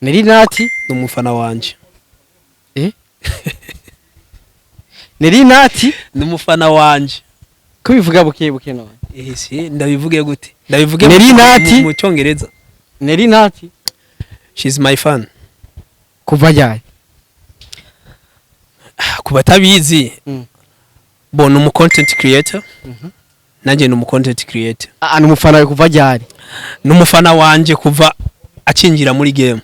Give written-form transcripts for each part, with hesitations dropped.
Nelly Nat Ni umufana wanje. Eh, Nelly Nat Ni umufana wanje. Ko bivuga buke buke none? Eh, si ndabivuge gute? Ndabivuge Nelly Nat? mu Cyongereza. Nelly Nat. She's my fan. Kuva ryari? Ku batabizi, bo ni umu content creator, nanjye ni umu content creator. Ah, ni umufana wawe kuva ryari? Ni umufana wanje kuva acinjira muri game.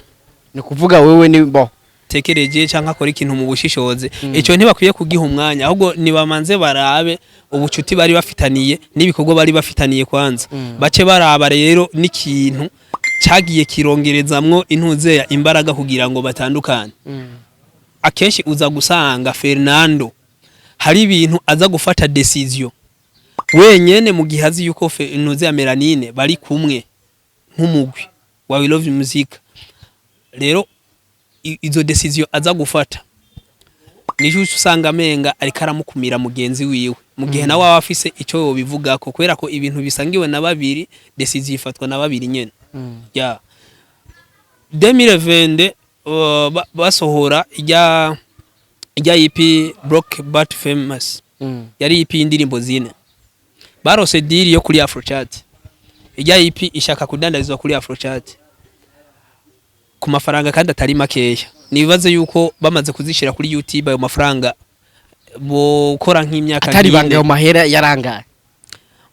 Ni kuvuga wewe ni bo Tekereje cyangwa akora ikintu mu bushishozi, icyo ntibakwiye kugiha umwanya, ahubwo nibamanze barabe ubucuti bari bafitaniye n'ibikorwa bari bafitaniye kwanza. Bace baraba rero n'ikintu cyagiye kirongerezamwo intuzeya imbaraga kugira ngo batandukane. Akenshi uza gusanga Fernando hari ibintu aza gufata decision wenyene mu gihe azi yuko intuze ya Melanine bari kumwe nk'umugwi wa We Love Music. Rero izo decision aza gufata nico uca usanga amenga ariko aramukumira mugenzi wiwe, mu gihe nawe aba afise ico yobivugako, kubera ko ibintu bisangiwe na babiri, decision ifatwa na babiri nyene. Ya 2020 basohora ijya EP Broke But Famous, yari EP y'indirimbo zine. Barose deal yo kuri Afrochat. Ijya EP ishaka kudandarizwa kuri Afrochat ku mafaranga kandi atari makeya. Nibaze yuko bamaze kuzishira kuri YouTube, ayo mafaranga bokora nk'imyaka Atari nk'ine. banga, ayo mahera yarangaye?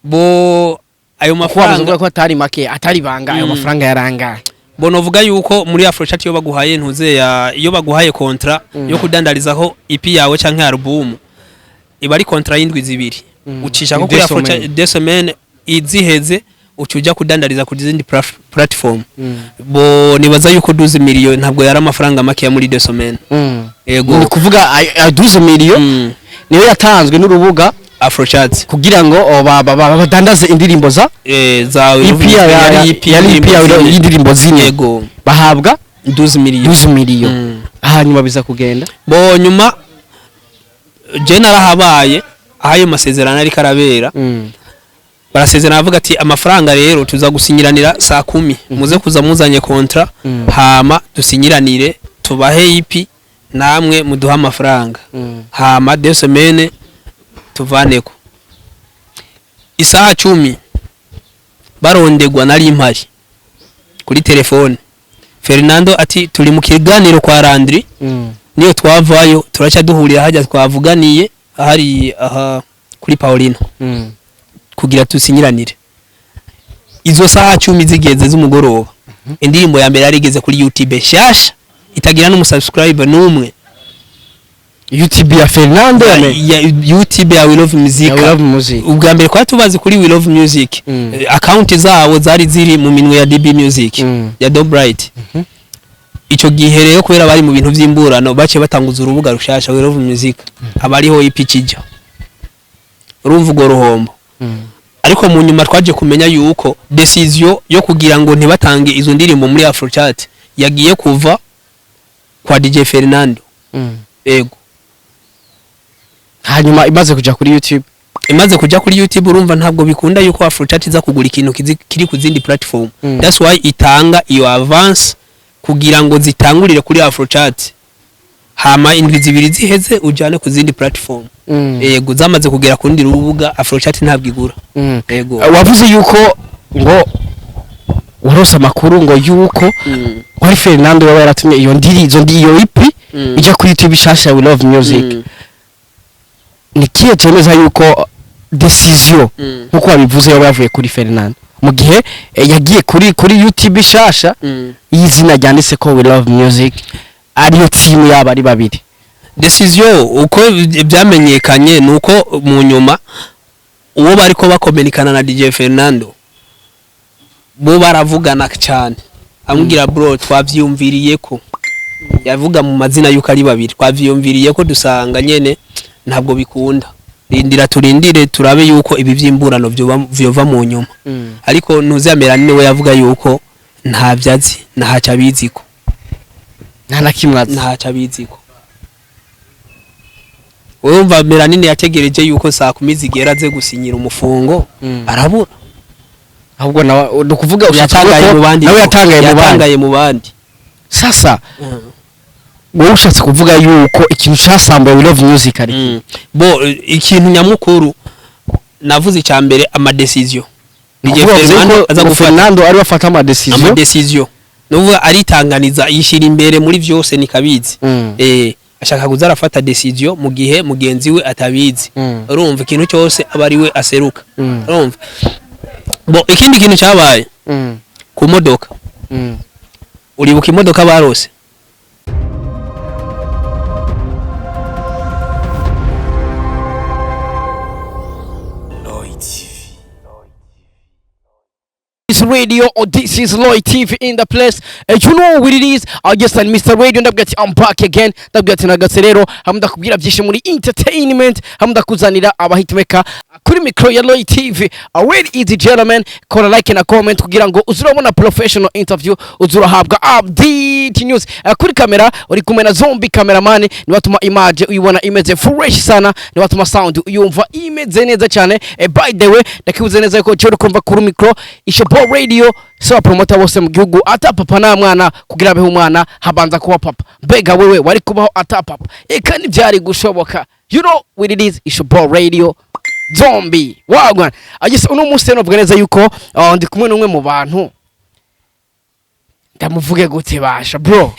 Bo ayo Kuko wabuze mafaranga uvuga ko atari make, atari banga, ayo mafaranga yarangaye? Bo novuga yuko muri Afrochat iyo baguhaye ntuze ya iyo baguhaye contrat yo kudandarizaho EP yawe canke album, iba ari contrat y'indwi 2. Ucisha ko kuri Deux Afrochat semaines. 2 semaines iziheze, uca uja kudandariza kuri zindi platform. Bo nibaza yuko 12 million ntabwo yari amafaranga makeya muri 2 semaines. Ego. Ni kuvuga ayo 12 million niyo yatanzwe n'urubuga Afrochat kugira ngo oh, badandaze indirimbo za za EP yari EP yari EP y'indirimbo zine. y'indirimbo zine. Yego. Bahabwa 12 million. 12 million. Hanyuma biza kugenda? Bo nyuma je narahabaye aho ayo masezerano ariko arabera. Barasezerana, avuga ati: "Amafaranga rero tuza gusinyiranira saa 10, muze kuza muzanye contrat, hama dusinyiranire, tubahe EP, namwe muduhe amafaranga, hama 2 semaines tuvaneko." Isaha 10 barondegwa, nari mpari kuri telefone. Fernando ati: "Turi mu kiganiro kwa Landry, niyo twavayo turaca duhurira hajya twavuganiye ahari aha kuri Paulina kugira tusinyiranire." Izo saha 10 zigeze z'umugoroba, indirimbo ya mbere yarigeze kuri YouTube shasha itagira n'umusubscriber n'umwe. YouTube ya Fernando ya, ya ya YouTube ya We Love Music. Ya We Love Music. Ubwa mbere twari tubazi kuri We Love Music. Account zabo zari ziri mu minwe ya DB Music, ya Dom Bright. Ico gihe rero, kubera bari mu bintu vy'imburano, bace batanguza urubuga rushasha We Love Music, aba ariho EP ija. Urumva urwo ruhombo. Ariko mu nyuma twaje kumenya yuko decision yo kugira ngo ntibatange izo ndirimbo muri Afrochat yagiye kuva kwa DJ Fernando. Ego. Hanyuma imaze kuja kuri YouTube? Imaze kuja kuri YouTube, urumva ntabwo bikunda yuko Afrochat iza kugura ikintu kiri ku zindi platform. That's why itanga iyo avance kugira ngo zitangurire kuri Afrochat, hama indwi 2 ziheze ujane ku zindi platform. Yego, zamaze kugera ku rundi rubuga, Afrochat ntabwo igura. Yego. Wavuze yuko ngo warose amakuru ngo yuko wari Fernando yaba yaratumye iyo ndiri izo ndi iyo EP ija kuri YouTube shasha We Love Music. Ni kihe cemeza yuko decision nkuko wabivuze yaba yavuye kuri Fernando, mu gihe yagiye kuri YouTube shasha y'izina ryanditse ko We Love Music, ariyo team yaba ari babiri? Decision uko byamenyekanye ni uko mu nyuma uwo bariko bakominikana na DJ Fernando, bo baravugana cyane, amubwira: "Bro, twavyumviriye ko," yavuga mu mazina yuko ari babiri, "twavyumviriye ko dusanga nyene ntabwo bikunda, rindira turindire turabe yuko ibi vy'imburano vyova mu nyuma." Ariko ntuzamera niwe yavuga yuko nta vyazi, ntaco abiziko. Nta na kimwe azi? Ntaco abiziko. Urumva Melanine yategereje yuko saa 10 zigera aze gusinyira umufungo, arabura. Ahubwo nawe ni ukuvuga ushatse Yatangaye kuvuga ko mu bandi. Nawe yatangaye mu bandi. Yatangaye mu bandi. Sasa wowe ushatse kuvuga yuko ikintu casambuye We Love Music ari Bo ikintu nyamukuru navuze, icya mbere, ama décision DJ Kuvuga bavuze Fernando ko aza ngo gufata Fernando ari bafata ama décision. Ama décision nuvuga aritanganiza, yishira imbere muri vyose, nikabizi. Ashaka kuza arafata décision mu gihe mugenzi we atabizi. Urumva, ikintu cyose aba ari we aseruka. Urumva, bo ikindi kintu cyabaye ku modoka, uribuka imodoka barose? This radio or this is Lloyd TV in the place. You know what it is. I just and Mr. Radio, ndabwira ati I'm back again. Ndabwira ati nagatse rero hamwe ndakubwira byinshi muri entertainment, hamwe ndakuzanira aba hitmaker kuri micro ya Lloyd TV. Already easy gentlemen, kora like na comment kugira ngo uzurabona professional interview, uzurahabwa update news. Kuri kamera uri kumwe na Zombie cameraman, ni watuma image uyibona imeze fresh sana, ni watuma sound uyumva imeze neza cyane. By the way, ndakibuze neza ko cyo kumva kuri micro Ishopo Radio so promoter bose mu gihugu, ata papa na mwana, kugira abeho umwana habanza kuba papa. Mbega wewe wari kubaho ata papa? Eka ntibyari gushoboka. You know what it is, Ishopo Radio, Zombie wagwan. Agise uno munsi rero novuga neza yuko ndi kumwe n'umwe mu bantu, ndamuvuge gute basha, bro?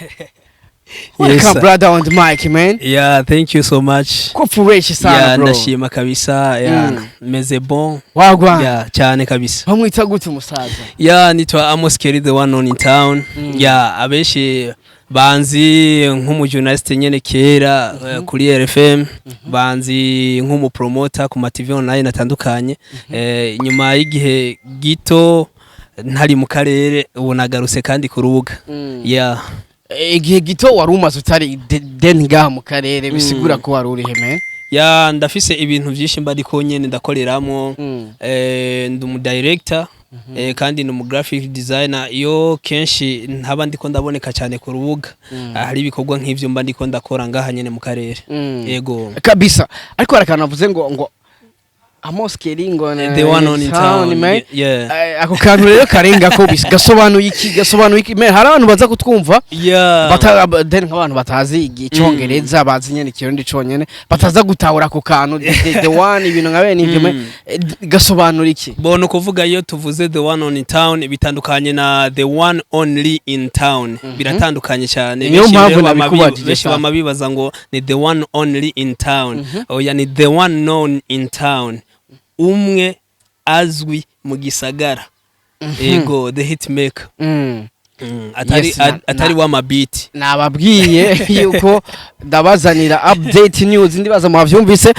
Yes, Welcome sir. brother on the mic, man. Yeah, thank you so much. Ko fresh sana, Yeah, bro. ndashima kabisa, yeah. Meze bon. Wagwan. Yeah, cyane kabisa. Bamwita gute umusaza? Yeah, nitwa Amos Kelly, the one on in town. Yeah, abenshi banzi nk'umujournaliste nyene kera kuri RFM, banzi nk'umupromoter ku ma TV online atandukanye. Nyuma y'igihe gito ntari mu karere, ubu nagarutse kandi ku rubuga. Yeah. Igihe gito wari umaze utari den ngaha mu karere, bisigura ko wari urihe, man? Yeah, ndafise ibintu byinshi mba ariko nyene ndakoreramo. Ndi umu director, kandi ni umu graphic designer. Iyo kenshi ntaba ndiko ndaboneka cyane ku rubuga, hari ibikorwa nk'ivyo mba ndiko ndakora ngaha nyene mu karere. Yego. Kabisa, ariko hari akantu navuze ngo Amos Kelly ngo The one on in town. Man. Yeah. Ako kantu rero karenga ko gasobanuye iki? Gasobanuye iki, man? Hari abantu baza kutwumva then nk'abantu batazi icyongereza, bazi nyene ikirundi conyene, bataza gutahura ako kantu the one, ibintu nka bene ivyo, man. Gasobanura iki? Bo ukuvuga iyo tuvuze the one on in town, bitandukanye na the one only in town, biratandukanye cyane. Niyo Benshi mpamvu rero nabikubajije benshi sana. bama bibaza ngo ni the one only in town. Oya, ni the one known in town, umwe azwi mu gisagara. Ego, the hit maker. Atari Yes, atari w'amabiti. Nababwiye yuko ndabazanira update news, ndibaza mwavyumvise.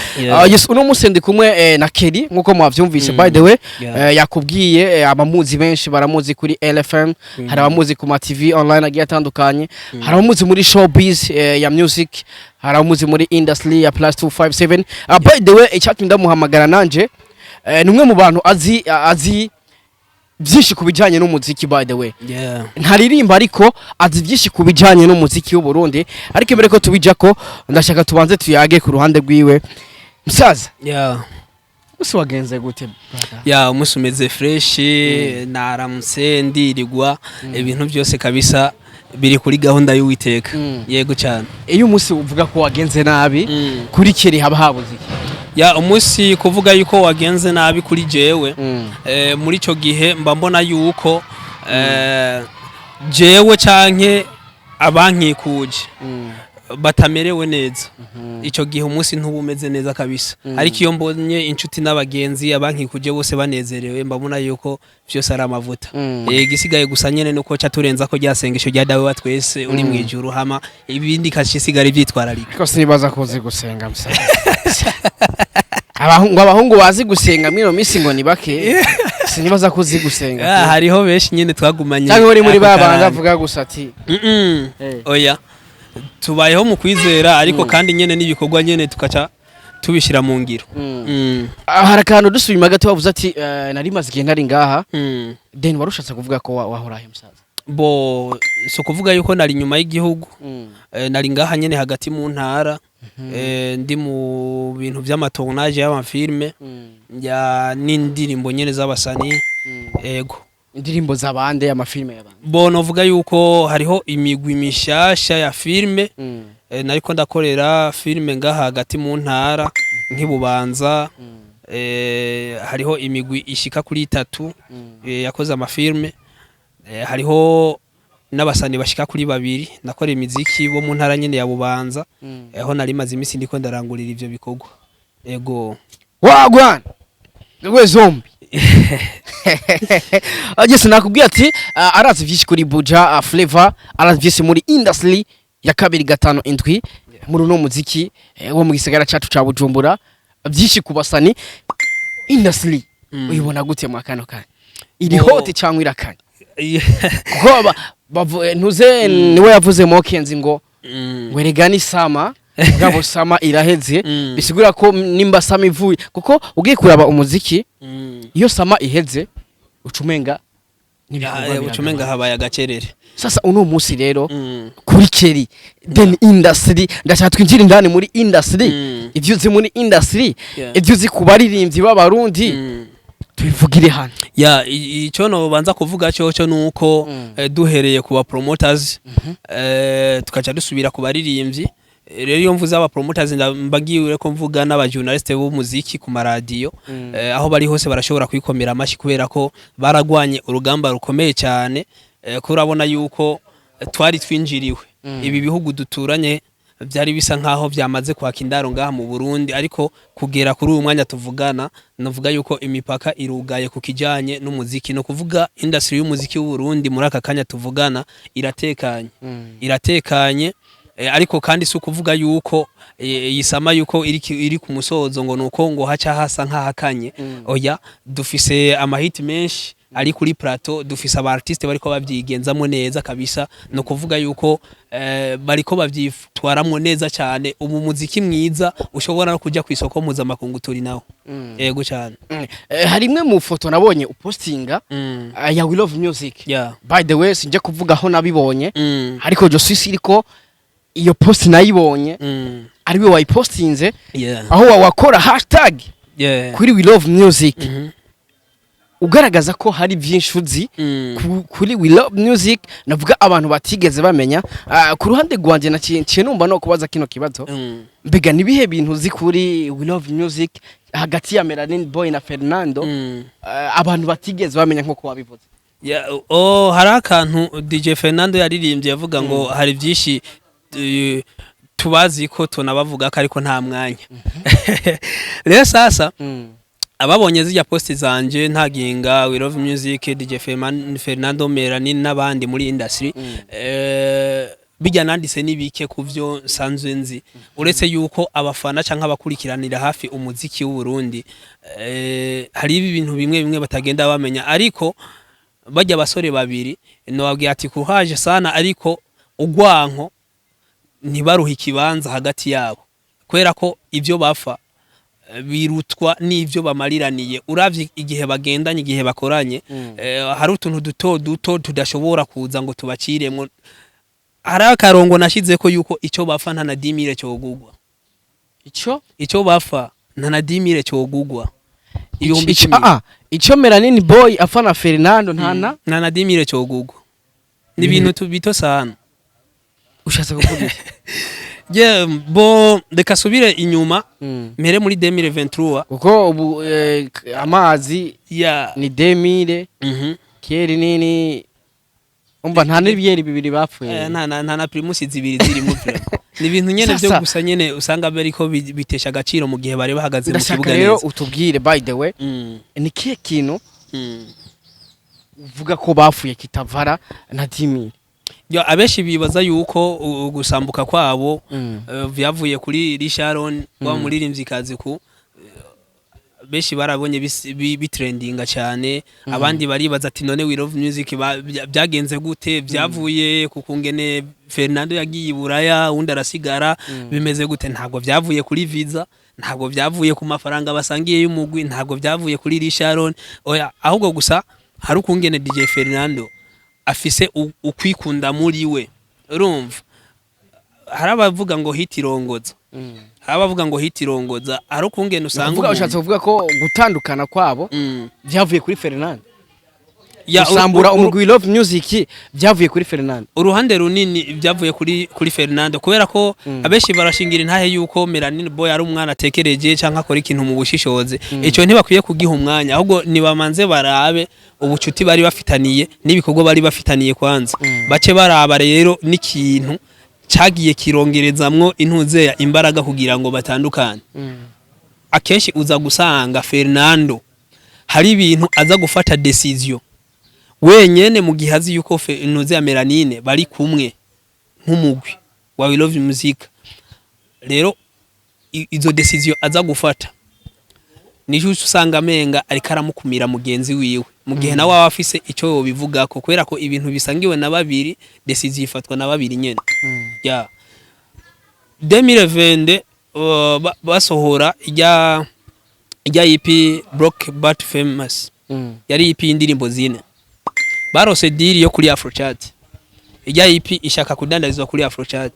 Yes, uno munsi ndi kumwe na Kelly nkuko mwavyumvise. By the way, yakubwiye, abamuzi benshi baramuzi kuri LFM, hari abamuzi ku ma TV online agiye atandukanye, hari abamuzi muri showbiz ya music, hari abamuzi muri industry ya plus 257. By the way, icyatumye ndamuhamagara nanje, ni umwe mu bantu azi byinshi ku bijyanye n'umuziki. By the way, ntaririmba ariko azi byinshi ku bijyanye n'umuziki w'u Burundi. Ariko imbere ko tubijya ko, ndashaka tubanze tuyage ku ruhande rwiwe. Musaza, umunsi wagenze gute, brother? Yeah, umunsi umeze fresh, naramutse ndirirwa, ibintu byose kabisa biri kuri gahunda y'Uwiteka. Yego cyane. Iyo umunsi uvuga ko wagenze nabi, kuri Kelly haba habuze iki? Yeah, umunsi kuvuga yuko wagenze nabi kuri jewe, muri ico gihe mba mbona yuko jewe canke abankikuje batamerewe neza. Ico gihe umunsi ntuba umeze neza kabisa. Ariko iyo mbonye inshuti n'abagenzi, abankikuje bose banezerewe, mbabona yuko vyose ari amavuta. Igisigaye gusa nyene nuko ca turenza ko rya sengesho rya Dawe wa twese uri mw'ijuru, hama ibindi kacisigara ivyitwararika. Ariko sinibaza ko uzi gusenga, musaza. Abahungu bazi gusenga mwino minsi ngo ni bake. Sinibaza ko uzi gusenga. Ah, hariho benshi nyene twagumanye Cyangwa uri muri ako ba bandi karanga. avuga gusa ati Oya, tubayeho mu kwizera, ariko kandi nyene n'ibikorwa nyene tukaca tubishyira mu ngiro. Ah, hari akantu dusubima gato wavuze ati nari maze igihe ntari ngaha. Then wari ushatse kuvuga ko wahorahe, musaza? Bo so kuvuga yuko nari inyuma y'igihugu, nari ngaha nyene hagati mu ntara, ndi mu bintu vy'ama tournage y'amafilme ya n'indirimbo nyene z'abasani. Ego. Indirimbo z'abande, amafilme y'abandi? Bo novuga yuko hariho imigwi mishasha ya filme. Nariko ndakorera filme ngaha hagati mu ntara nk'ibubanza. Hariho imigwi ishika kuri itatu yakoze amafilme. Hariho n'abasani bashika kuri babiri nakora imiziki bo mu ntara nyene ya Bubanza, aho nari maze imisi ndiko ndarangurira ivyo bikorwa, ego. Wagwan we zombi. Yes, nakubwiye ati arazi vyinshi kuri Buja Flavor, arazi vyinshi muri industry ya 257 muri uno muziki wo mu gisagara cacu ca Bujumbura, vyinshi ku basani. Industry uyibona gute mu kano kanya? Iri hot cyangwa irakanye? Kuko ntuze niwe yavuze Mokenzi ngo ngo erega ni summer, mugabo summer iraheze. Bisigura ko nimba summer ivuye, kuko ugiye kuraba umuziki, iyo summer iheze ucumenga n'ibikorwa ucumenga biragabanuka. Habaye agacerere. Sasa uno munsi rero kuri Kelly then industry, ndashaka twinjire indani muri industry, ivyo uzi muri industry, ivyo uzi ku baririmbyi b'Abarundi, tubivugire hano. Ya, ico nobanza kuvuga cyoco nuko duhereye ku ba promoters, tukaca dusubira ku baririmbyi. Rero iyo mvuze aba promoters, mba ngiye ko mvuga n'aba journaliste b'umuziki ku maradiyo. Aho bari hose barashobora kwikomera amashyi kubera ko baragwanye urugamba rukomeye cyane. Ko urabona yuko twari twinjiriwe, ibi bihugu duturanye byari bisa nkaho byamaze kwaka indaro ngaha mu Burundi, ariko kugera kuri uyu mwanya tuvugana, navuga yuko imipaka irugaye ku kijanye n'umuziki. No kuvuga industry y'umuziki w'u Burundi muri aka kanya tuvugana iratekanye, iratekanye. Ariko kandi si ukuvuga yuko iyi summer yuko iri ku musozo ngo nuko ngo haca hasa nk'ahakanye. Oya, dufise amahiti menshi ari kuri plateau, dufise aba artiste bariko bavyigenzamo neza kabisa. No kuvuga yuko bariko bavyitwaramwo neza cyane. Ubu muziki mwiza ushobora no kuja ku isoko mpuzamakungu turi nawo, yego cyane. Hari imwe mu foto nabonye upostinga ya We Love Music. By the way, sinjye kuvuga aho nabibonye, ariko je suis iriko iyo post nayibonye ariwe wayipostinze, aho wakora hashtag kuri We Love Music, ugaragaza ko hari byinshi uzi kuri We Love Music, navuga abantu batigeze bamenya. Ku ruhande rwanjye naciye numva no kubaza kino kibazo: mbega nibihe bintu uzi kuri We Love Music hagati ya Melanin Boy na Fernando, abantu batigeze bamenya nkuko wabivuze? Ya, oh, hari akantu DJ Fernando yaririmbye yavuga ngo hari byinshi tubazi ko tunabavuga ko, ariko nta mwanya. Rero sasa ababonye zijya post zanje ntaginga We Love Music, DJ Fernando, Melanin n'abandi muri industry, bijya nanditse n'ibike ku byo nsanzwe nzi, uretse yuko abafana canke abakurikiranira hafi umuziki w'u Burundi, hari ibintu bimwe bimwe batagenda bamenya. Ariko bajya abasore babiri nobabwira ati kuhaje sana, ariko ugwanko ntibaruhe ikibanza hagati yabo, kubera ko ibyo bafa birutwa n'ibyo bamariraniye. Uravye igihe bagendanye, igihe bakoranye, hari utuntu duto duto tudashobora kuza ngo tubaciremwo. Hari akarongo nashizeko yuko ico bafa nta na 10 000 cogugwa. Ico? Ico bafa nta na 10 000 cogugwa, ibihumbi Ico- 10. Ico Melanin Boy afana Fernando ntana nta na 10 000 cogugwa, ni ibintu bito sana. Ushatse kuvuga iki? Je bo reka subire inyuma, mpere muri 2023. Kuko ubu amazi ni 2000 keri nini, umva nta n'ibyeri bibiri bapfuye. Nta na Primus zibiri zirimo vraiment. Ni ibintu nyene byo Sasa- gusa nyene usanga bariko bitesha agaciro mu gihe bari bahagaze mu Ndashaka kibuga rero neza. utubwire, by the way, ni kihe kintu uvuga ko bapfuye kitavara na 10 000? Yo, abenshi bibaza yuko gusambuka kwabo vyavuye kuri Risharon wa muririmvyikazi ku benshi barabonye bitrendinga cyane. Abandi baribaza ati none We Love Music byagenze gute? Byavuye ku kungene Fernando yagiye i Buraya, undi arasigara, bimeze gute? Ntabwo byavuye kuri visa, ntabwo byavuye ku mafaranga basangiye y'umugwi, ntabwo byavuye kuri Risharon, oya. Ahubwo gusa hari ukungene DJ Fernando afise ukwikunda muri we. Urumva hari abavuga ngo hit irongoza, hari abavuga ngo hit irongoza, hari ukungene usanga ushatse kuvuga ko gutandukana kwabo byavuye kuri Fernando? Ya, Gusambura umugwi We Love Music byavuye kuri Fernando. Uruhande runini byavuye kuri Fernando, kubera ko abenshi barashingira intahe yuko Melanin Boy ari umwana atekereje canke akora ikintu mu bushishozi. Ico ntibakwiye kugiha umwanya, ahubwo nibamanze barabe ubucuti bari bafitaniye n'ibikorwa bari bafitaniye kwanza, bace baraba rero n'ikintu cagiye kirongerezamwo intuzeya imbaraga kugira ngo batandukane. Akenshi uza gusanga Fernando hari ibintu aza gufata décision wenyene mu gihe azi yuko intuze ya Melanine bari kumwe nk'umugwi wa We Love Music. Rero izo décision aza gufata nico usanga amenga ariko aramukumira mugenzi wiwe, mu gihe nawe aba afise ico yobivugako, kubera ko ibintu bisangiwe na babiri, décision ifatwa na babiri nyene. Ya 2020 basohora ijya EP Broke But Famous, yari EP y'indirimbo zine. Barose deal yo kuri Afrochat. Ijya EP ishaka kudandarizwa kuri Afrochat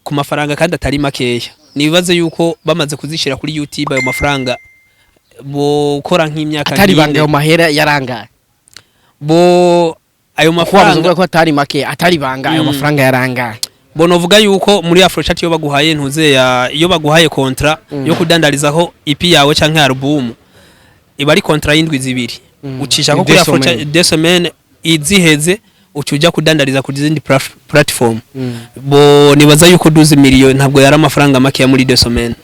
ku mafaranga kandi atari makeya. Nibaze yuko bamaze kuzishira kuri YouTube ayo mafaranga bokora nk'imyaka Atari nk'ine. banga, ayo mahera yarangaye? Bo ayo Kuko wabuze mafaranga uvuga ko atari make, atari banga, ayo mafaranga yarangaye? Bo novuga yuko muri Afrochat iyo baguhaye ntuze ya iyo baguhaye contrat yo kudandarizaho EP yawe canke album, iba ari contrat y'indwi 2. Ucisha ko kuri Deux Afrochat semaines. 2 semaines iziheze, uca uja kudandariza ku zindi platform. Bo nibaza yuko 12 million ntabwo yari amafaranga makeya muri 2 semaines.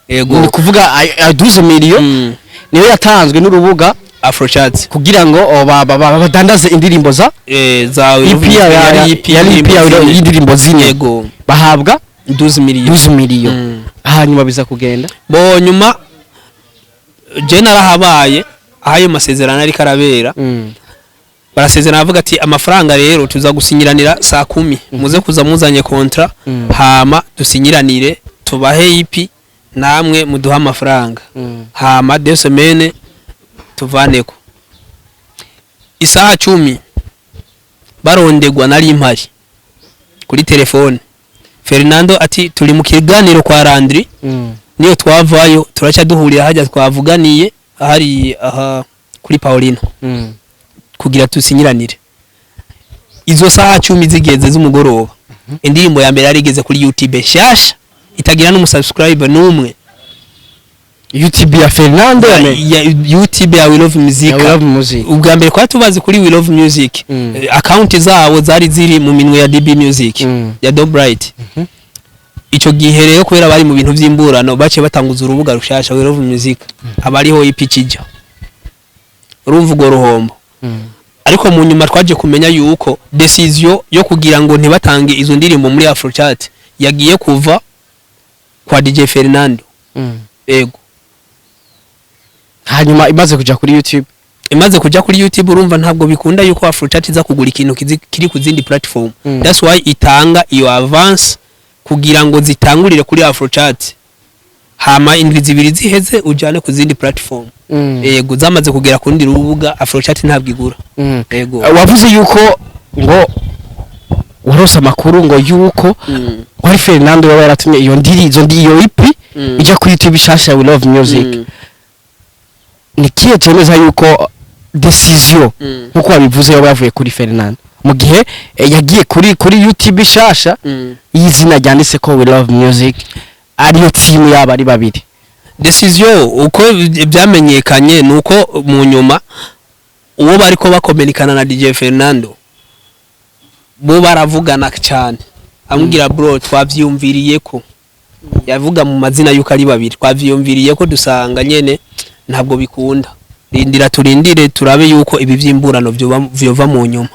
Ego. Ni kuvuga ayo 12 million niyo yatanzwe n'urubuga Afrochat kugira ngo badandaze indirimbo za za EP yari EP yari EP y'indirimbo zine. y'indirimbo zine. Yego. Bahabwa 12 million. 12 million. Hanyuma biza kugenda? Bo nyuma je narahabaye aho ayo masezerano ariko arabera. Barasezerana, bavuga ati amafaranga rero tuza gusinyiranira saa 10, muze kuza muzanye contrat, hama dusinyiranire, tubahe EP, namwe muduhe amafaranga, hama 2 semaines tuvaneko. Isaha 10 barondegwa, nari mpari kuri telefone. Fernando ati turi mu kiganiro kwa Landry, niyo twavayo turaca duhurira hajya twavuganiye ahari aha kuri Paulina kugira tusinyiranire. Izo saha 10 zigeze z'umugoroba, indirimbo ya mbere yarigeze kuri YouTube shasha itagira n'umusubscriber n'umwe. YouTube ya Fernando ya, ya YouTube ya We Love Music. Ya We Love Music. Ubwa mbere kwa tubazi kuri We Love Music, account zabo zari ziri mu minwe ya DB Music, ya Dom Bright. Ico gihe rero kubera bari mu bintu vy'imburano, bace batanguza urubuga rushasha We Love Music, aba ariho EP ija. Urumva urwo ruhombo. Ariko mu nyuma twaje kumenya yuko décision yo kugira ngo ntibatange izo ndirimbo muri Afrochat yagiye kuva kwa DJ Fernando. Ego. Hanyuma imaze kuja kuri YouTube? Imaze kuja kuri YouTube, urumva ntabwo bikunda yuko Afrochat iza kugura ikintu kiri ku zindi platform. That's why itanga iyo avance kugira ngo zitangurire kuri Afrochat, hama indwi 2 ziheze ujane ku zindi platform. Yego, zamaze kugera ku rundi rubuga Afrochat ntabwo igura. Yego. Wavuze yuko ngo warose amakuru ngo yuko wari Fernando yaba yaratumye iyo ndiri izo ndi iyo EP ija kuri YouTube shasha We Love Music. Ni kihe cemeza yuko décision nkuko wabivuze yaba yavuye kuri Fernando, mu gihe yagiye kuri YouTube shasha y'izina ryanditse ko We Love Music, ariyo team yaba ari babiri? Décision uko byamenyekanye nuko mu nyuma uwo bariko bakominikana na DJ Fernando, bo baravugana cyane, amubwira bro twavyumviriye ko yavuga mu mazina yuko ari babiri, twavyumviriye ko dusanga nyene ntabwo bikunda, rindira turindire turabe yuko ibi vy'imburano vyova mu nyuma.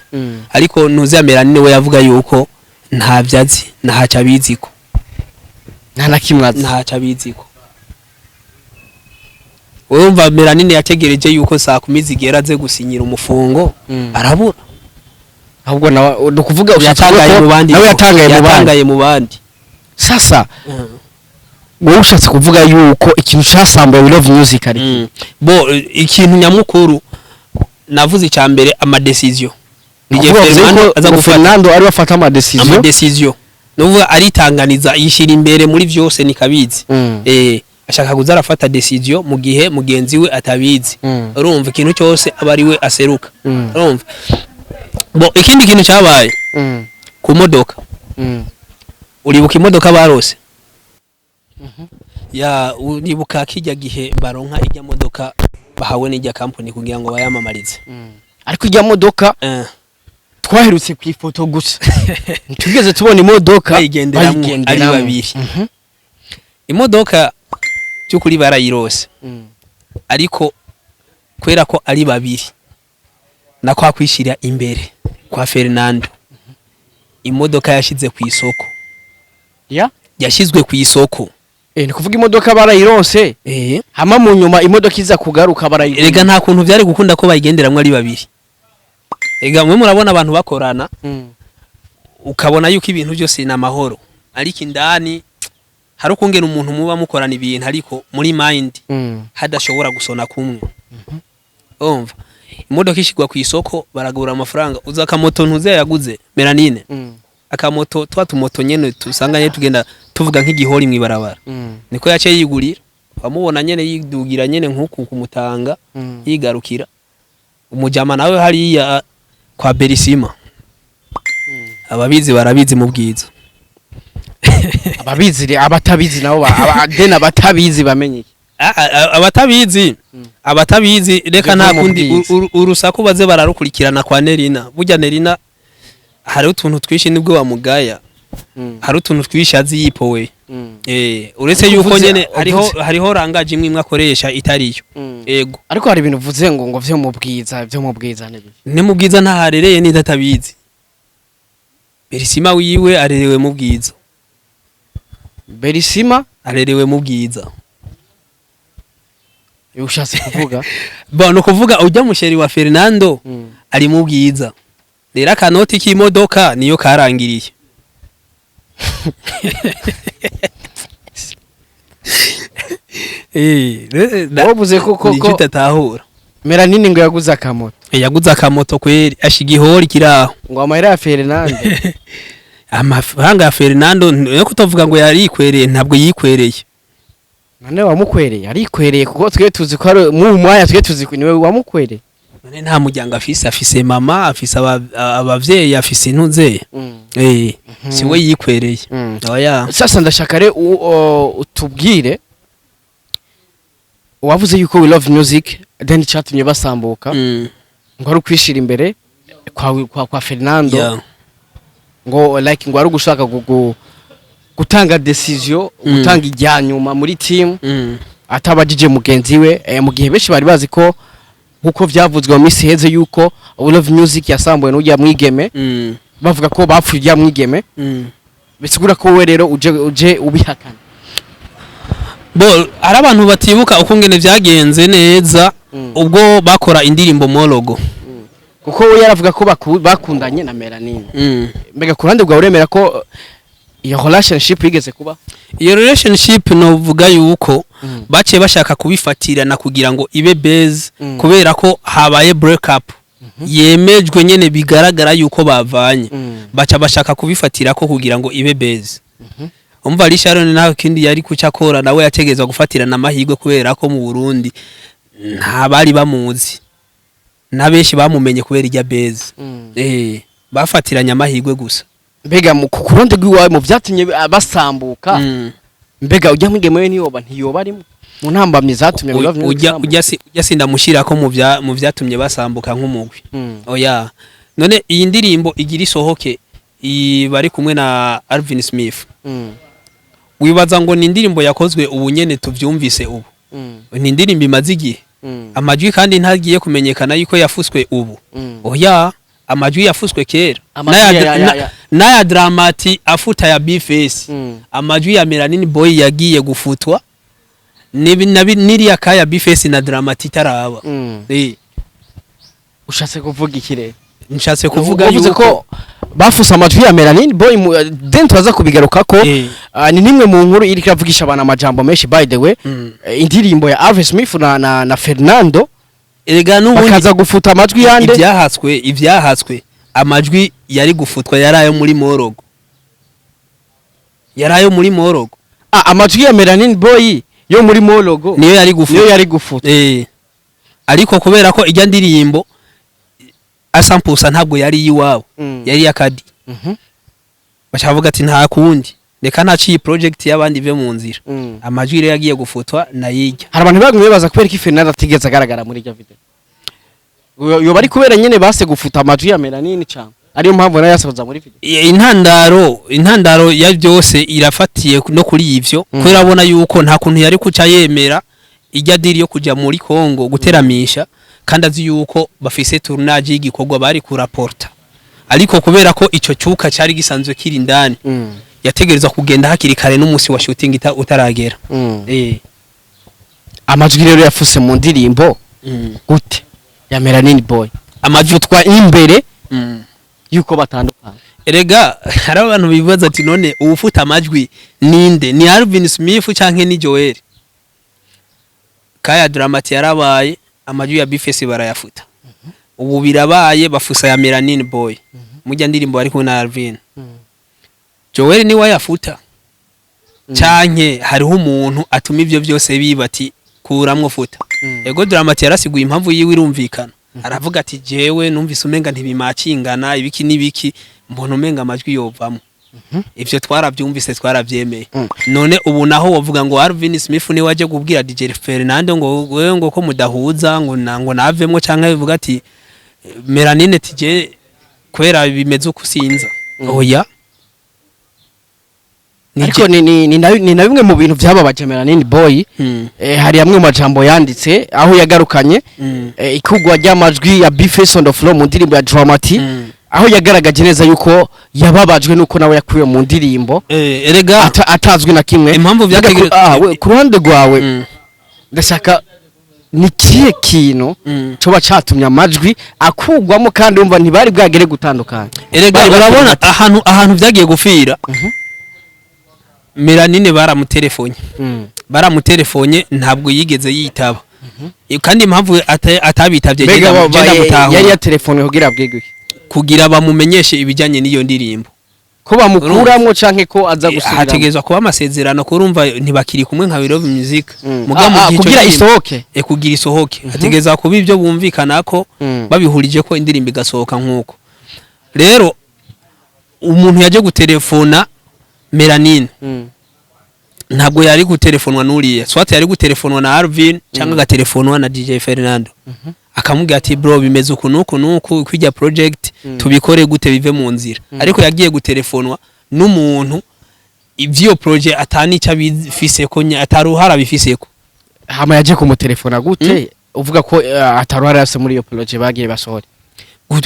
Ariko ntuzamera niwe yavuga yuko nta vyazi, ntaco abiziko. Nta na kimwe azi? Ntaco abiziko. Urumva Melanine yategereje yuko saa 10 zigera aze gusinyira umufungo, arabura. Ahubwo nawe ni ukuvuga ushatse Yatangaye kuvuga ko mu bandi. Nawe yatangaye mu bandi. Yatangaye mu bandi. Sasa wowe ushatse kuvuga yuko ikintu casambuye We Love Music ari Bo ikintu nyamukuru navuze icya mbere, amadécision Ni DJ ukuvuga wavuze Fernando ko aza ngo gufata Fernando ari bafata amadécision. Amadécision nuvuga aritanganiza, yishira imbere muri vyose, nikabizi. Ashaka kuza arafata décision mu gihe mugenzi we atabizi. Urumva, ikintu cyose aba ari we aseruka. Urumva, bo ikindi kintu cyabaye ku modoka, uribuka imodoka barose ya, uribuka kijya gihe baronka ijya modoka bahawe n'ijya company kugira ngo bayamamarize? Ariko ijya modoka twaherutse ku ifoto gusa, ntitugeze tubona imodoka. Bayigenderamwo ari bayigenderamwo. babiri. Imodoka by'ukuri barayirose, ariko kubera ko ari babiri na kwa kwishyira imbere kwa Fernando, imodoka yashize ku isoko. Ya. Yashyizwe ku isoko. Ni kuvuga imodoka barayironse, hama mu nyuma imodoka iza kugaruka barayigura. Erega nta kuntu byari gukunda ko bayigenderamwo ari babiri. Ega mwe murabona abantu bakorana, ukabona yuko ibintu byose ni amahoro, ariko indani hari ukungena umuntu muba mukorana ibintu, ariko muri mind hadashobora gusona kumwe. Umva, imodoka ishyirwa ku isoko, baragura amafaranga. Uza akamoto ntuze yaguze Melanine, akamoto twa tumoto nyene tusanga nyene tugenda tuvuga nk'igihori mw'ibarabara, niko yaciye yigurira. Wamubona nyene yidugira nyene nk'uku kumutanga, yigarukira umujama nawe hariya kwa Berisima. Ababizi barabizi mu bwiza. Ababizi abatabizi nabo den abatabizi bamenye iki? Abatabizi, abatabizi reka Ibyo nta mu kundi bwiza. Urusaku baze bararukurikirana kwa Nerina. Burya Nerina hari utuntu twinshi nibwo bamugaya, hari utuntu twinshi azi yipowe. Uretse Ariko yuko nyene hariho hariho rangaje imwe imwe akoresha itariyo. Ego. Ariko hari ibintu uvuze ngo vyo mu bwiza, vyo mu bwiza ni biki? Ne mu bwiza ntaharereye n'idatabizi. Berisima wiwe arerewe mu bwiza. Berisima arerewe mu bwiza. Ushatse kuvuga? Bon, no kuvuga ujya mu chéri wa Fernando ari mu bwiza. Rero akanoti k'imodoka niyo karangiriye. Wavuze ko Ni utatahura. Melanini ngo yaguze akamoto. Yaguze akamoto kweri, ashiga ihori kiraho. Ngo amahera ya Fernando. Amafaranga ya Fernando no kutavuga ngo yarikwereye, ntabwo yikwereye. None wamukwereye arikwereye, kuko twe tuzi ko ari mu mwanya, twe tuzi ko niwe wamukwereye. None nta muryango afise? Afise mama, afise abavyeyi, afise intuze. Si we yikwereye. Oya. Sasa ndashaka re utubwire, wavuze yuko We Love Music then cyatumye basambuka ngo ari ukwishira imbere kwa Fernando, ngo like ngo ari ugushaka gutanga décision, gutanga ijya nyuma muri team atabajije mugenzi we, mu gihe benshi bari bazi ko, nkuko vyavuzwe mu minsi iheze, yuko We Love Music yasambuwe n'ujya mwigeme, bavuga ko bapfuye ujya mwigeme. Bisigura ko wowe rero uje ubihakana. Bo hari abantu batibuka uko ngene vyagenze neza ubwo bakora indirimbo Mologo. Kuko we yaravuga ko bakundanye na Melanine. Mbega ku ruhande rwawe uremera ko iyo relationship yigeze kuba? Iyo relationship novuga yuko baciye bashaka kubifatirana kugira ngo ibe base, kubera ko habaye break up yemejwe nyene, bigaragara yuko bavanye, baca bashaka kubifatira ko kugira ngo ibe base. Umva, ari Sharon nawe kindi yari kucakora, nawe yategezwa gufatirana amahirwe, kubera ko mu Burundi nta bari bamuzi, na benshi bamumenye kubera ijya base. Bafatiranye amahirwe gusa. Mbega ku ruhande rw'iwawe, mu vyatumye basambuka, mbega ujya mwigeme we ntiyoba arimo mu ntambamyi zatumye We Love Music Ujya isambuka? Ujya sindamushirako mu vyatumye basambuka nk'umugwi. Oya, none iyi ndirimbo igira isohoke, iyi bari kumwe na Alvin Smith, wibaza ngo ni indirimbo yakozwe ubu nyene tuvyumvise ubu? Ni indirimbo imaze igihe. Amajwi kandi ntagiye kumenyekana yuko yafuswe ubu. Oya, amajwi yafuswe kera. Amajwi N'aya Dramati afuta ya Bface, amajwi ya Melanin Boy yagiye gufutwa niriya kaya Bface na Dramati itaraba. Ushatse kuvuga iki rero? Nshatse kuvuga Wavuze yuko ko bafuse amajwi ya Melanin Boy, then turaza kubigaruka ko. Ni nimwe mu nkuru iriko iravugisha abantu amajambo menshi, by the way. Indirimbo ya Alvin Smith na Fernando, Erega n'ubundi bakaza gufuta amajwi yande? Ibyahatswe amajwi yari gufutwa yari ayo muri Morogo, yari ayo muri Morogo. Amajwi ya Melanin Boy Yo muri Mologo. Niyo yari gufuta. Niyo yari gufuta. Ariko kubera ko ijya ndirimbo asampusa ntabwo yari iyiwabo, yari iy'akadi, baca bavuga ati nta kundi, reka ntaciye iyi project y'abandi ive mu nzira. Amajwi rero yagiye gufutwa nayijya. Hari abantu bagumye baza kubera ko Fernando atigeze agaragara muri iryo video. Yoba ari kubera nyene base gufuta amajwi ya Melanini cyane, ariyo mpamvu nayo yasohoza muri video? Intandaro ya byose irafatiye no kuri ivyo, kubera abona yuko nta kuntu yari kuca yemera ijya deal yo kuja muri Congo guteramisha kandi azi yuko bafise tournage y'igikorwa bari kuraporta. Ariko kubera ko ico cyuka cyari gisanzwe kiri indani, yategerezwa kugenda hakiri kare n'umunsi wa shooting utaragera. Amajwi rero yafuse mu ndirimbo gute ya Melanini Boy? Amajwi Afutwa imbere yuko batandukana. Erega hari abantu bibaza ati none uwufuta amajwi ninde? Ni Alvin Smith canke ni Joel? Kaya Dramati yarabaye, amajwi ya Bface barayafuta. Ubu birabaye, bafusa ya Melanin Boy mujya ndirimbo bari kumwe na Alvin. Joel ni wayafuta canke hariho umuntu atuma ivyo byose biba ati kuramwo, futa? Ego, Dramati yarasiguye impamvu yiwe, irumvikana. Aravuga ati jewe numvise umenga ntibimacingana, ibiki n'ibiki, mbona umenga amajwi yovamo. Ivyo twarabyumvise, twarabyemeye. None ubu naho wovuga ngo Alvin Smith ni waje kubwira DJ Fernando ngo wewe ngo ko mudahuza ngo na ngo navemwo, canke bivuga ati Melanine tije kubera bimeze uko sinza? Oya. Ariko ni na bimwe mu bintu byababaje Melanini Boy. Hari amwe mu majambo yanditse aho yagarukanye ikugwa ry'amajwi ya Bface on the floor mu ndirimbo ya Dramati, aho yagaragaje neza yuko yababajwe nuko nawe yakuye mu ndirimbo Erega atazwi na kimwe. Impamvu Mbega we, ku ruhande rwawe, ndashaka ni kihe kintu coba catumye amajwi akugwamo kandi wumva ntibari bwagere gutandukana? Erega Bari urabona bakiri. ahantu vyagiye gufira, Melanine baramutelefone, baramutelefone ntabwo yigeze yitaba. Kandi impamvu atabitavye Mbega genda genda mutahura. Yari yatelefone kugira abwirwe iki? Kugira bamumenyeshe ibijanye n'iyo ndirimbo. Ko bamukuramwo canke ko aza gusubiramo? Hategerezwa kuba amasezerano, kurumva ntibakiri kumwe nka We Love Music. Muga mu gihe ico Kugira ndirimbo- isohoke. Kugira isohoke hategerezwa kuba ibyo bumvikana ko babihurije ko indirimbo igasohoka. Nk'uko rero umuntu yaje gutelefona Melanine, ntabwo yari gutelefonwa n'uriya, soit yari gutelefonwa na Alvin cyangwa agatelefonwa na DJ Fernando, akamubwira ati bro, bimeze uku nuku nuku, kwijya project tubikore gute bive mu nzira. Ariko yagiye gutelefonwa n'umuntu ivy'iyo projet atani icyo abifise ko ataruhara abifiseko. Hama yaje kumutelefona gute uvuga ko ataruhara yase muri iyo projet bagiye basohora?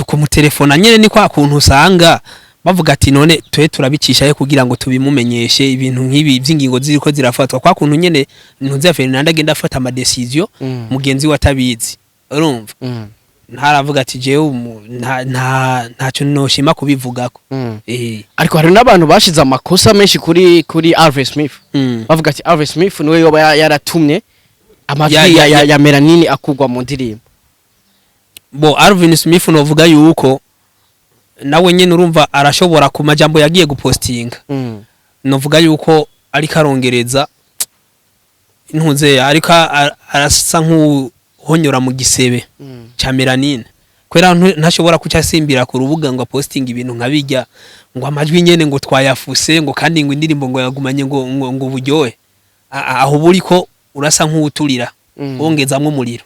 Kumutelefona nyene ni kwa kuntu usanga bavuga ati none twe turabicisha he kugira ngo tubimumenyeshe ibintu nk'ibi by'ingingo ziriko zirafatwa, kwa kuntu nyene ntuzi ya Fernando agenda afata ama decision mugenzi we atabizi, urumva? Ntaravuga ati jewe nta ntacyo noshima kubivugako. Ariko hari n'abantu bashize amakosa menshi kuri Alvin Smith, bavuga ati Alvin Smith niwe yoba yaratumye amajwi ya Melanini akugwa mu ndirimbo. Bo Alvin Smith novuga yuko nawe nyene urumva arashobora ku majambo yagiye gupostinga, novuga yuko ariko arongereza ntuze, ariko arasa nk'uhonyora mu gisebe ca Melanine, kubera ntashobora kuca asimbira ku rubuga ngo apostinga ibintu nka bijya ngo amajwi nyene ngo twayafuse, ngo kandi ngo indirimbo ngo yagumanye ngo buryohe. Aho buriko urasa nk'uwuturira, wongezamwo umuriro.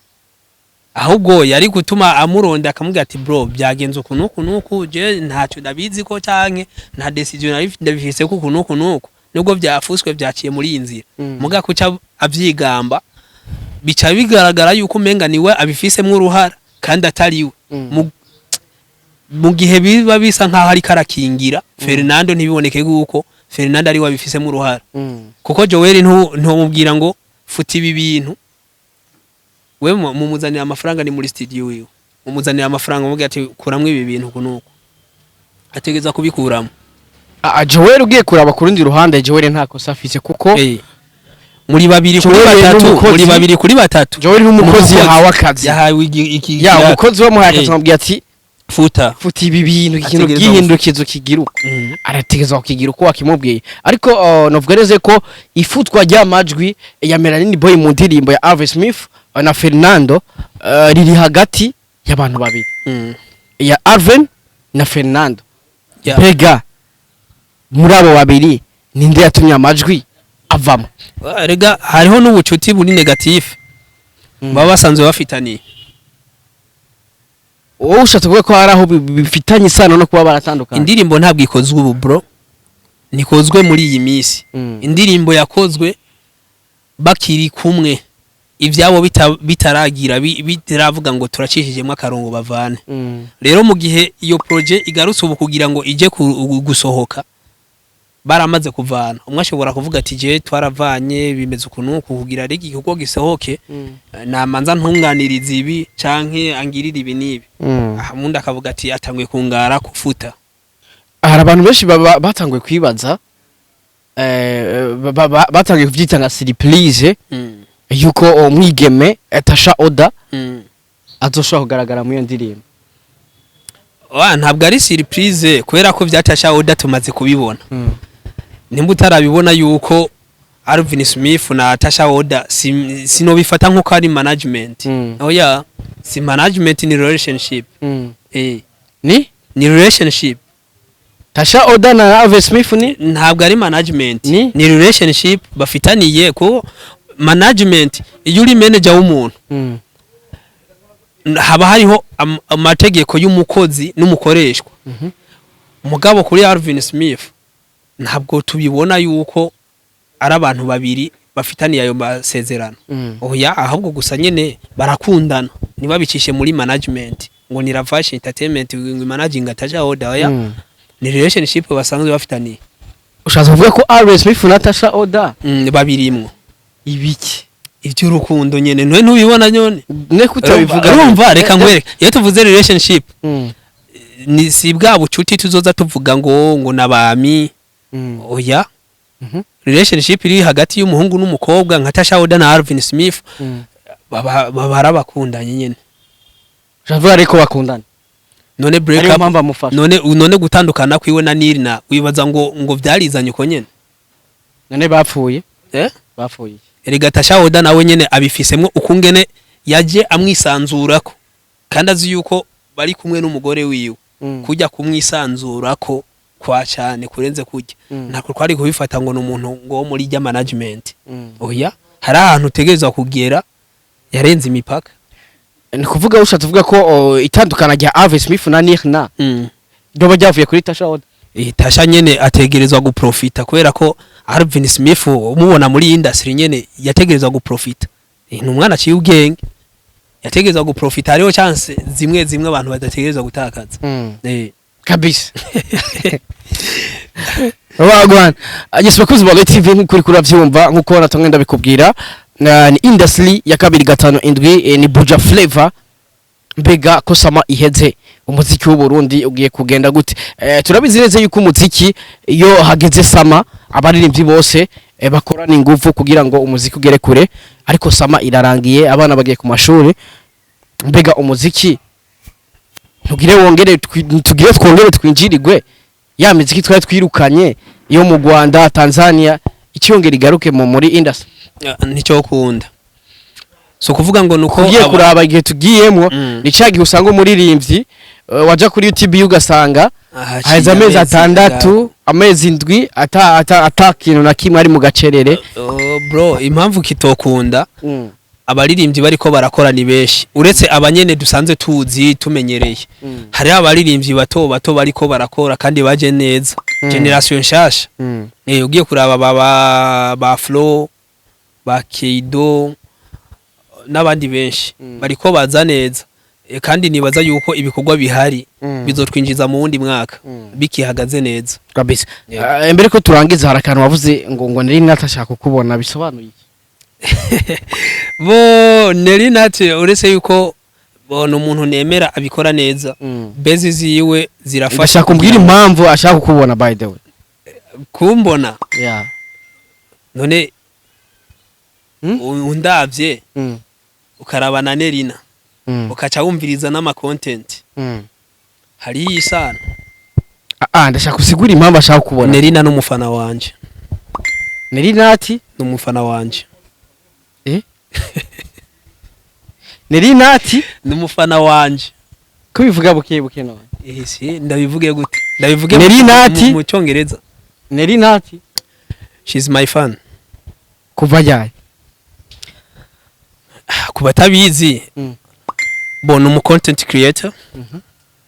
Ahubwo yari gutuma amuronda akamubwira ati bro, byagenze uku nuku nuku, je ntacyo ndabizi ko canke nta decision nari ndabifise ko uku nuku nuku, nubwo byafuswe byaciye muri iyi nzira. Muga kuca avyigamba bica bigaragara yuko umenga niwe abifisemwo uruhara kandi atari we. Mu gihe biba bisa nkaho ariko arakingira Fernando, ntibiboneke yuko Fernando ari we abifisemwo uruhara, kuko Joel ntumubwira ngo futa ibi bintu. We mumuzanira amafaranga, ni muri studio wiwe, mumuzanira amafaranga, mubwira ati kuramwo ibi bintu kunuko, ategeza kubikuramo. Joel, ugiye kuraba ku rundi ruhande, Joel nta kosa afise kuko Muri babiri kuri Joel batatu, n'umukozi. muri babiri kuri batatu. Joel n'umukozi Umukozi. yahawe akazi. Yahawe iki Ya, umukozi wamuhaye akazi, amubwira ati Futa. Futa ibi bintu, ikintu Ategerezwa. bwihindukizo kigira uko, arategerezwa kukigira uko wakimubwiye. Ariko novuga neza ko ifutwa ry'amajwi ya Melanin Boy mu ndirimbo ya Alvin Smith na Fernando riri hagati y'abantu babiri, ya Alvin na Fernando. Mbega muri abo babiri ninde yatumye amajwi avamo? Rega hariho n'ubucuti buri négatif baba basanzwe bafitaniye. Wowe ushatse kuvuga ko hari aho bifitanye isano no kuba baratandukanye? Indirimbo ntabwo ikozwe ubu, bro, nikozwe muri iyi minsi. Indirimbo yakozwe bakiri kumwe, ibyabo bitaragira bitaravuga ngo turacishijemo akarongo bavane. Rero mu gihe iyo projet igarutse ubu kugira ngo ije gusohoka baramaze kuvana, umwe ashobora kuvuga ati: "Je twaravanye, bimeze ukuntu uku, kugira ari igikorwa gisohoke, namanza ntunganiriza ibi canke angirira ibi n'ibi." Aha undi akavuga ati atanguye kungara kufuta. Hari abantu benshi batanguye kwibaza, batanguye kuvyita nka surprise yuko umwigeme Tasha Oda azoshobora kugaragara muri iyo ndirimbo. Wa, ntabwo ari surprise kubera ko vya Tasha Oda tumaze kubibona. Nimba utarabibona yuko Alvin Smith na Tasha Oda sinobifata nkuko ari management. Oya, si management, ni relationship. Ni Ni relationship. Tasha Oda na Alvin Smith ni Ntabwo ari management. Ni? Ni relationship bafitaniye, ko management iyo uri manager w'umuntu haba hariho amategeko y'umukozi n'umukoreshwa. Mugabo kuri Alvin Smith ntabwo tubibona yuko ari abantu babiri bafitaniye ayo masezerano. Oya, ahubwo gusa nyene barakundana, ntibabicishe muri management ngo ni Ravashe Entertainment ngo managing Tasha Oda. Oya, ni relationship basanzwe bafitaniye. Ushatse kuvuga ko Alvin Smith na Tasha Oda Babirimwo. Ibiki? Iby'urukundo nyene, nwe ntubibona nyone? Ne kutabivuga. Urumva, reka nkwereke, iyo tuvuze relationship ni si bwa bucuti tuzoza tuvuga ngo nabami. Oya. Relationship iri hagati y'umuhungu n'umukobwa nka Tasha Oda na Alvin Smith, baba arabakundanye nyene. Ushatse ariko bakundana. None break Ariyo up mpamvu amufasha. None gutandukana kwiwe na Nirna wibaza ngo vyarizanye uko nyene? None bapfuye? Eh? Bapfuye? Erega Tasha Oda nawe nyene abifisemwo ukungene yaje amwisanzurako kandi azi yuko bari kumwe n'umugore wiwe. Kujya kumwisanzurako kwa cyane kurenze kujya ntabwo twari kubifata ngo ni umuntu ngo wo muri rya management. Oya, hari ahantu utegerezwa kugera, yarenze imipaka. Ni kuvuga ushatse kuvuga ko itandukana rya Alvin Smith na Nirna ryoba ryavuye kuri Tasha Oda? Tasha nyene ategerezwa guprofita kubera ko Alvin Smith umubona muri industry nyene yategerezwa guprofita. Ni umwana aciye ubwenge, yategerezwa guprofita. Hariho chance zimwe zimwe abantu badategerezwa gutakaza. Kabisa, wagwan. Yes, bakuzi ba TV, nk'uko uriko uravyumva, nk'uko natumwe ndabikubwira, ni industry ya 257, ni Buja Flavor. Mbega ko summer iheze, umuziki w'u Burundi ugiye kugenda gute? Turabizi neza yuko umuziki iyo hageze summer abaririmbyi bose bakorana ingufu kugira ngo umuziki ugere kure. Ariko summer irarangiye, abana bagiye ku mashuri. Mbega umuziki ntugire wongere tugire twongere twinjirirwe ya miziki twari twirukanye iyo mu Rwanda, Tanzania, icyongera igaruke mu muri industry? Nicyo kunda so kuvuga ngo nuko Ugiye kuraba igihe tugiyemo, ni cya gihe usanga umuririmbyi waja kuri YouTube ugasanga haheze amezi 6, amezi 7 ata kintu na kimwe, ari mu gacerere. Oh, bro, impamvu kitokunda, abaririmbyi bariko barakora ni benshi. Uretse abanyene dusanzwe tuzi tumenyereye, hari abaririmbyi bato bato bariko barakora kandi baje neza, generation nshasha. Ugiye kuraba ba ba Flo, ba Keido n'abandi benshi bariko baza neza. Kandi nibaza yuko ibikorwa bihari bizotwinjiza mu wundi mwaka bikihagaze neza. Kabisa. Yeah. Mbere ko turangiza, hari akantu wavuze ngo nari natashaka kukubona, bisobanuye iki? Bo Nelly Nat, uretse yuko bo ni umuntu nemera abikora neza, bezi ziwe zirafasha. Ndashaka kumbwira impamvu ashaka kukubona, by the way. Kumbona? Yeah. None undavye ukaraba na Nerina, ukaca wumviriza n'ama content. Hari isano. Ah, ah, ndashaka usigura impamvu ashaka kubona. Nerina n'umufana wanje. Nerinati. N'umufana wanje. Eh, Nerinati. N'umufana wanje. Ko bivuga buke buke none? Eh, si ndabivuge gute? Ndabivuge Nerinati. mu cyongereza. Nerinati. She's my fan. Kuva ryari? Ku batabizi, bo ni umu content creator,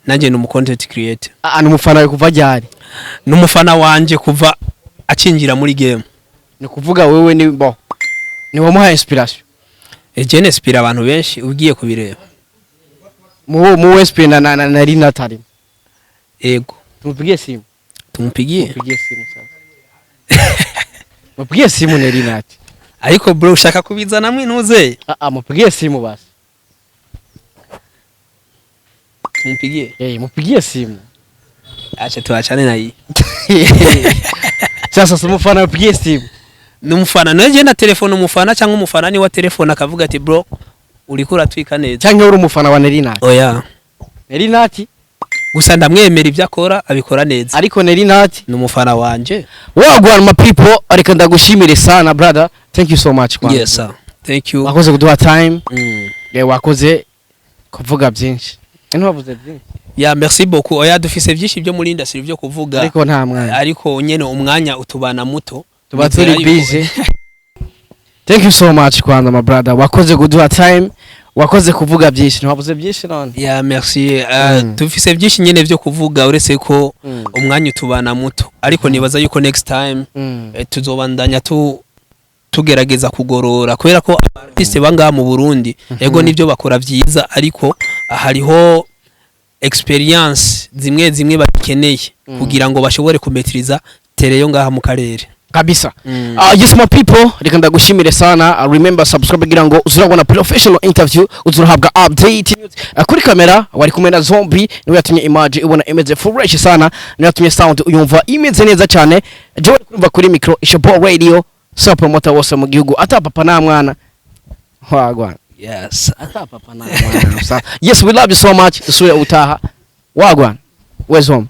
nanjye ni umu content creator. Ah, ni umufana wawe kuva ryari? Ni umufana wanje kuva acinjira muri game. Ni kuvuga wewe ni bo ni wamuhaye inspiration? Je inspire abantu benshi ugiye kubireba. Mu inspire na Nerinati arimo? Ego. Tumupigie simu. Tumupigie. Mupigie simu sasa, mupigie simu Nerinati. Ariko bro, ushaka kubizanamwe ntuze. Ah ah, mupigie simu basi. Tumupigie. Eh, mupigie simu. Acha tuachane na hii. Sasa si umufana, mupigie simu. Ni umufana naje na telefone, umufana cyangwa umufana ni wa telefone akavuga ati: "Bro, uriko uratwika neza." Cyangwa uri umufana wa Nerinati? Oya. Nerinati. Gusa ndamwemera, ibyo akora abikora neza. Ariko Nerinati. Ni umufana wanje. Wagwan my people, reka ndagushimire sana brother, thank you so much kwanza. Yes sir, thank you. Wakoze kuduha time. Wakoze kuvuga byinshi, ntiwavuze byinshi. Ya, merci beaucoup. Oya, dufise byinshi byo muri industry byo kuvuga. Ariko nta mwanya. Ariko nyene umwanya utubana muto. Tuba Nizera turi busy. Thank you so much kwanza my brother, wakoze kuduha time, wakoze kuvuga byinshi, ntiwavuze byinshi none. Ya, merci. Dufise byinshi nyene byo kuvuga, uretse ko umwanya utubana muto, ariko nibaza yuko next time tuzobandanya tugerageza kugorora, kubera ko artiste bangaha mu Burundi, ego nibyo bakora byiza, ariko hariho experience zimwe zimwe bakeneye kugira ngo bashobore kumetiriza terrain yo ngaha mu karere. Kabisa. Yes my people, reka ndagushimire sana. Remember subscribe kugira ngo uzurabona professional interview, uzurahabwa update news. Kuri kamera wari kumwe na Zombie, niwe yatumye image ubona imeze fresh sana, niwe yatumye sound uyumva imeze neza cyane. Jewe kurumva kuri micro Ishobo Radio, so promoter wose mu gihugu, ata papa na mwana wagwan. Yes. Ata papa na mwana. Yes, we love you so much. Dusubire utaha. Wagwan we Zombie.